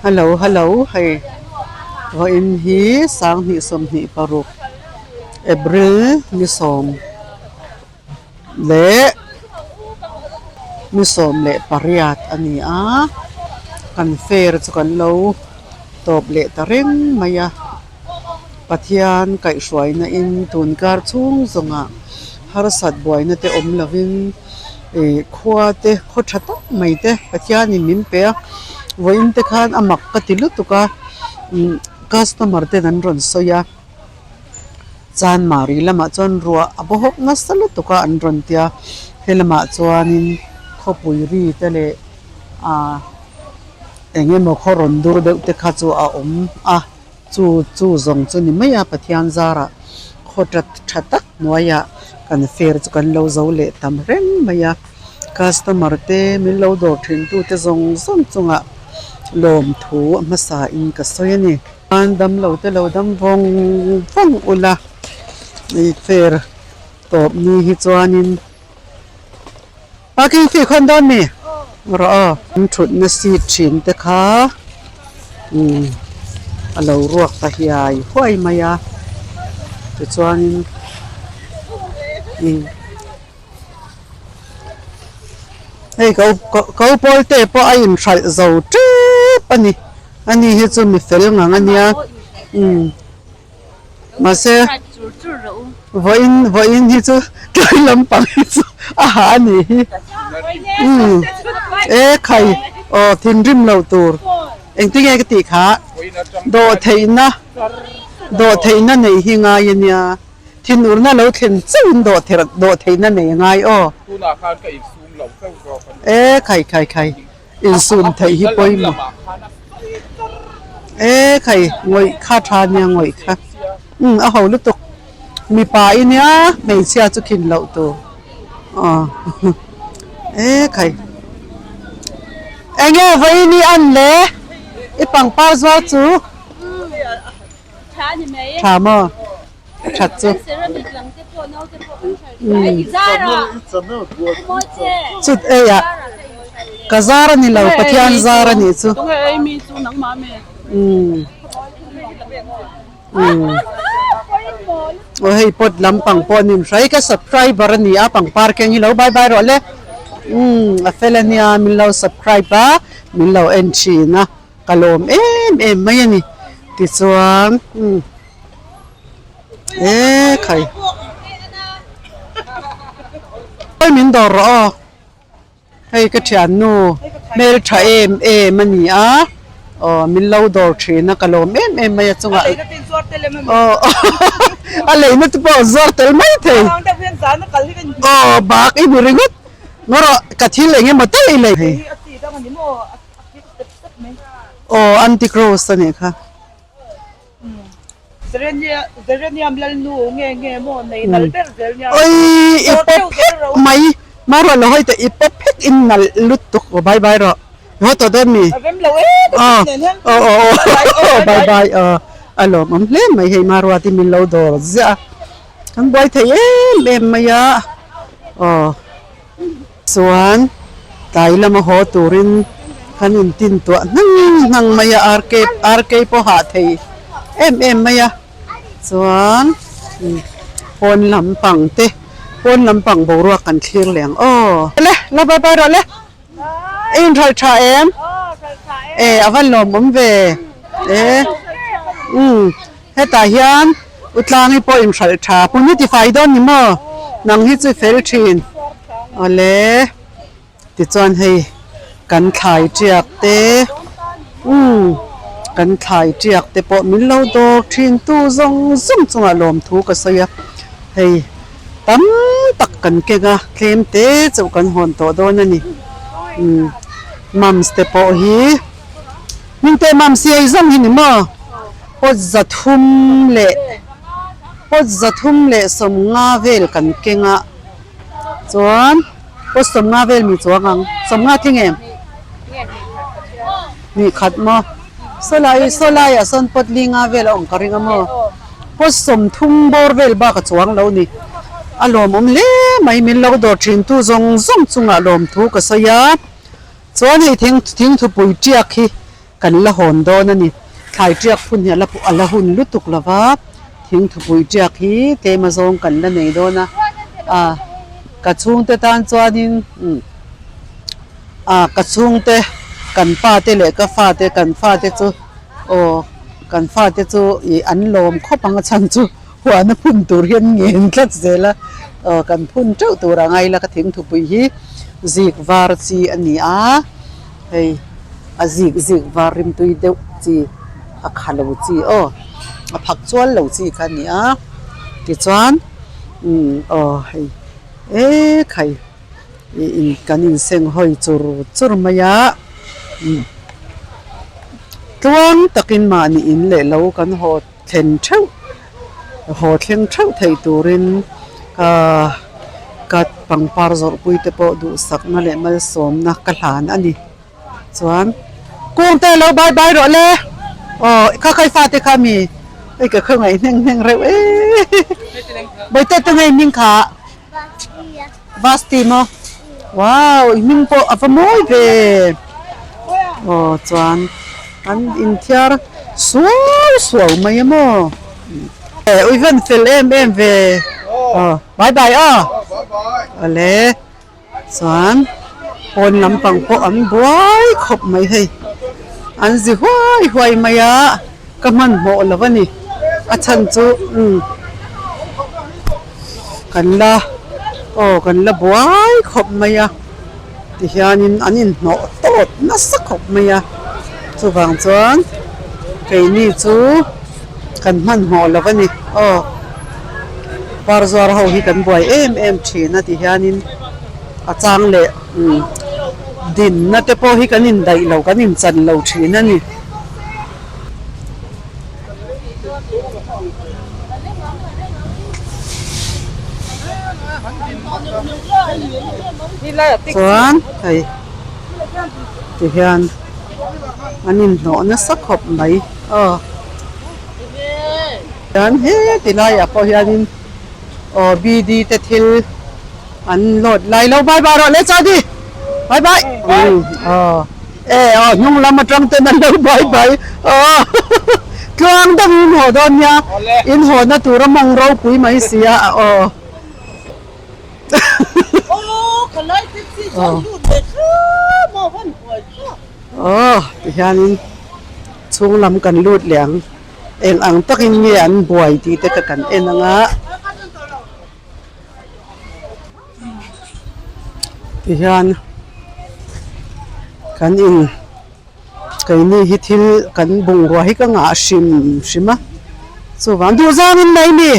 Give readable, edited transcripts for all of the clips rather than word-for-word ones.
Hello hello hei vawiin hi sanghnih sawmhnih paruk April ni sawm leh ni sawm leh pariat a ni a kan fair chu kan lo tawp leh ta reng mai a. Pathian kaihhruaina in tun kar chhung zawngah harsat buaina te awm lovin ih khua te khaw tha tak mai te Pathianin min pe a, vawiin te khan a mak ka ti lutuk a umm customer ten an rawn sawi a, Chanmari lamah chuan ruah a baw hawk nasa lutuk a an rawn tia, helamah chuanin khawpui ri te leh ah eng emaw khaw rawn dur deuh te kha chu a awm a. Chu chu zawng chu ni mai a, Pathian zarah khaw tha tha tak hnuaiah kan fair chu kan lo zo leh tam reng mai a, customer te min lo dawr thin tu te zawng zawng chungah lawmthu a hmasa in ka sawi a ni. An dam lo te lo dam vawng vawng ula i fair tawp ni hi chuanin Parking fee khawn dawn mi? Rawh aw. An thutna seat thin te kha umm a lo ruak ta hiai huai mai a tichuanin umm hei ko ko pawl te pawh a inhralh zo tep a ni ani hi chu mi fel ngang a nia umm. Mahse, vawiin vawiin hi chu tlai lampang hi chu a ha a nih hi. Umm e khai aw thinrim lo tur engtin nge ka tih kha dawhtheihna dawhtheihna nei hi ngai a nia thinurna lo thlen chauhin dawhtheihna nei a ngai aw. E khai khai khai. Insum theih hi pawimawh e khai ngawih kha tha nia ngawih kha umm a ho lutuk mipa i nia hmeichhia chu khin loh tur aw e khai eng nge vawiin i an le i pangpar zuar chu tha maw. A that chu. Chut ei ah ka zar a ni lo Pathian zar a nih chu. Aw hei pot lampang pawh a ni hrai ka subscriber a ni a pangpar keng hi lo bye bye rawh le a fel a nia min lo subscribe a min lo en thin a ka lawm em em mai a ni tichuan. E khai Oi min dawr rawh aw hei ka thiannu hmeltha em em a ni a aw min lo dawr thin a ka lawm em em mai a chungah aw a leina te pawh a zuar tel mai thei aw bak i ni ringawt ngaw rawh ka thil eng emaw tal i lei thei aw anti cross a nih kha. Zereniam lalnu nge nge maw nei nal ber zel nia. Oi i pawp phek mai maruah lo hawi teh i pawp phek in nal lutuk aw bye bye rawh i haw tawh dawn mi A rem lo e ka aw nen hian aw aw aw bye bye aw a lawmawm hle mai hei maruah te min lo dawr ziah a kan buai thei em em mai a aw. Chuan tlai lama haw turin kan intin tuah hnang hnang mai a, RK RK pawh hah thei em em mai a, chuan pawn lampang te pawn lampang boruak kan thlir leh ang aw. Le la bye bye rawh le i inhralh tha em? E a van lawmawm ve e umm hetah hian Utlangi pawh inhralh tha hmun hi tifai dawn ni maw? Nang hi chu i fel thin. Awle, tichuan hei kan thlai tiak te, umm kan thlai tiak te pawh min lo dawr thin tu zawng zawng chungah lawmthu ka sawi a, hei tam tak kan keng a, tlem te chauh kan hawn tawh dawn a ni. Umm mums te pawh hi. Hmingte mam siai zawng hi ni maw? Pot zathum leh pot zathum leh sawmnga vel kan keng a, chuan pot sawmnga vel mi chuang ang, sawmnga tling em? Hnih khat maw? Sawlai sawlai ah sawn pot li nga vel a awm ka ring a maw? Pot sawmthum bawr vel bak a chuang lo ni. A lawmawm hle mai, min lo dawr thin tu zawng zawng chungah lawmthu ka sawi a, chuan hei thing thingthupui tiak hi. Kan la hawn dawn a ni. Thlai tiak phun hi a la a la hun lutuk lo va, thingthupui tiak hi tlem azawng kan la nei dawn a. A ka chhungte tan chuanin umm a ka chhungte kan pate leh ka fate kan fate chu aw kan fate chu ih an lawm khawp ang a chhan chu huana phun tur hian ngen tlat zel a aw kan phun teuh tur a ngai la ka thingthupui hi zik var chi a ni a hei a zik zik var rimtui deuh chi a kha lo chi aw a phak chual lo chi kha a ni a tichuan umm aw hei ekhai ih in kan inseng hawi chur chur mai a umm tluang takin mahni in leh lo kan haw thlen theuh haw thleng theuh theih turin ahh ka pangpar zawrhpui te pawh duhsakna leh malsawmna ka hlan a ni chuan kung te lo bye bye rawh le aw kha kha i fate kha mi hei ka khawngaih hneng hneng reuh e bawihte te ngei hming kha Vasti maw wow i hming pawh a va mawi ve aw chuan an inthiar suau suau mai a maw ui van fel em em ve aw bye bye aw awle chuan pawn lampang pawh an buai khawp mai hei an zi huai huai mai a ka hmanhmawh lo a ni a chhan chu umm. Kan la aw kan la buai khawp mai a tihianin an inhnawh tawt nasa khawp mai a chuvang chuan keini chu kan hmanhmawh lo a ni aw par zuar ho hi kan buai em em thin a tihianin a chang leh umm dinna te pawh hi kan indaih lo kan inchan lo thin a ni. Chuan hei tihian an inhnawh nasa khawp mai aw chuan heti laiah pawh hianin aw B D te thil an load lai lo bye bye rawh le chuan i bye bye aw. E aw hnung lam atang ten an lo bai bai aw tluang deuh in haw dawn nia in haw na tur a mawng ropui mai si a aw aw tihianin chhung lam kan lut leh ang eng ang takin nge an buai tih te kha kan en ang a. Tihian kan in keini hi thil kan bungrua hi ka ngah hrim hrim a chuvang duh zawngin mai mi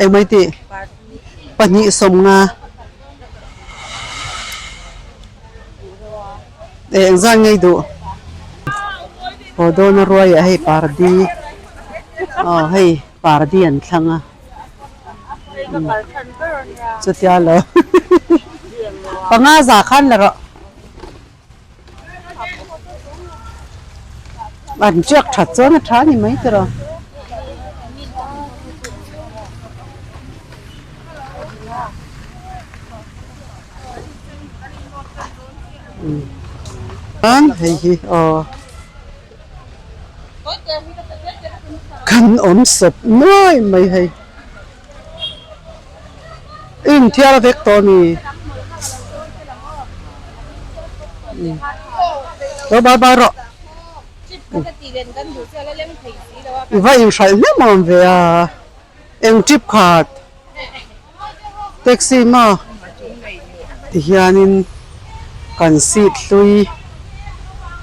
engmai tih pahnih sawmnga eh engzat nge i duh haw dawn a ruai ah hei pardi aw hei. Pardi an thlang a chutia lo panga za khan la rawh an tiak that chuan a tha a ni mai tiraw. Hei hi aw. Kan awm sawp nuai mai hei. I inthiar vek tawh a mi? Lo bye bye rawh. I va inhralh hnem awm ve a. Eng trip khat taxi maw tihianin kan seat hlui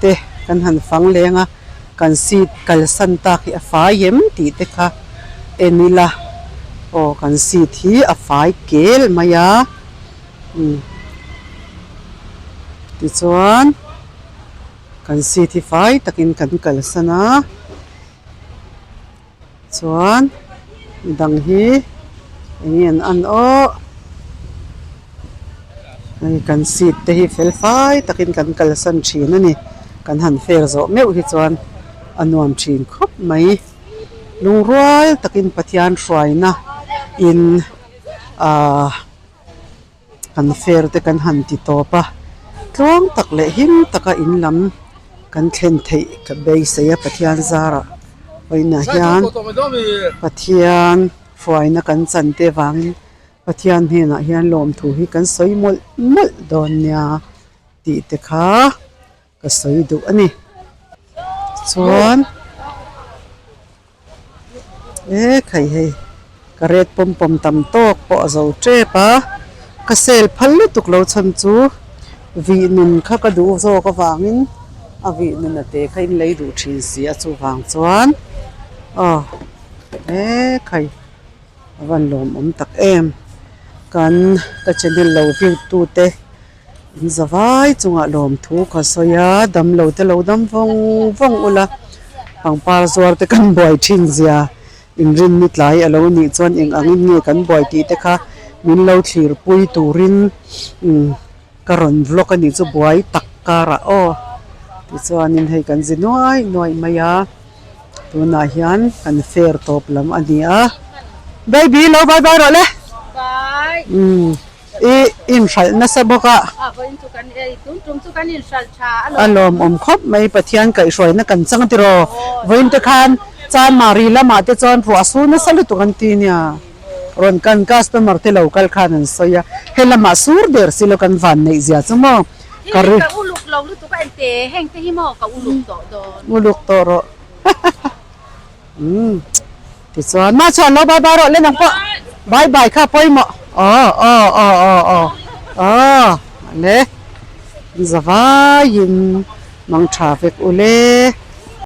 te kan han fang leng a kan seat kalsan tak hi a fai em tih te kha en ila aw kan seat hi a fai kel mai a umm tichuan kan seat hi fai takin kan kalsan a. Chuan midang hi eng nge an an aw hei kan seat te hi fel fai takin kan kalsan thin a ni kan han fair zawh meuh hi chuan a nuam thin khawp mai lungrual takin Pathian hruaina in ahh. Kan fair te kan han ti tawp a. Tluang tak leh him taka in lam kan thlen theih ka beisei a Pathian zarah vawiinah hian Pathian hruaina kan chan te vangin Pathian hnenah hian lawmthu hi kan sawi mawlh mawlh dawn nia tih te kha ka sawi duh a ni. Chuan e khai hei ka red pawm pawm tam tawk pawh a zo tep a ka sel phal lutuk lo chhan chu vih nun kha ka duh zawk avangin a vih nun a te kha in lei duh thin si a chuvang chuan aw e khai a van lawmawm tak em kan ka channel lo view tu te. In zavai chungah lawmthu ka sawi a, damlo te lo dam vawng vawng ula, pangpar zuar te kan buai thin zia inrinni tlai a lo nih chuan eng angin nge kan buai tih te kha min lo thlir pui turin umm ka rawn vlog a nih chu buai tak karah aw tichuanin hei kan zi nuai nuai mai a tunah hian kan fair tawp lam a ni a baby lo bye bye rawh le umm. I inhralh nasa bawk a. A lawmawm khawp mai Pathian kaihhruaina kan chang tiraw. Vawiin te khan Chanmari lamah te chuan ruah su nasa lutuk an ti nia. Rawn kan customer te lo kal khan an sawi a. He lamah sur der si lo kan van neih zia chu maw. Ka ri. Uluk tawh rawh. Umm tichuan mah chuan lo bye bye rawh le nang pawh bye bye kha pawimawh aw aw aw aw aw aw le zavaiin mang tha vek u le.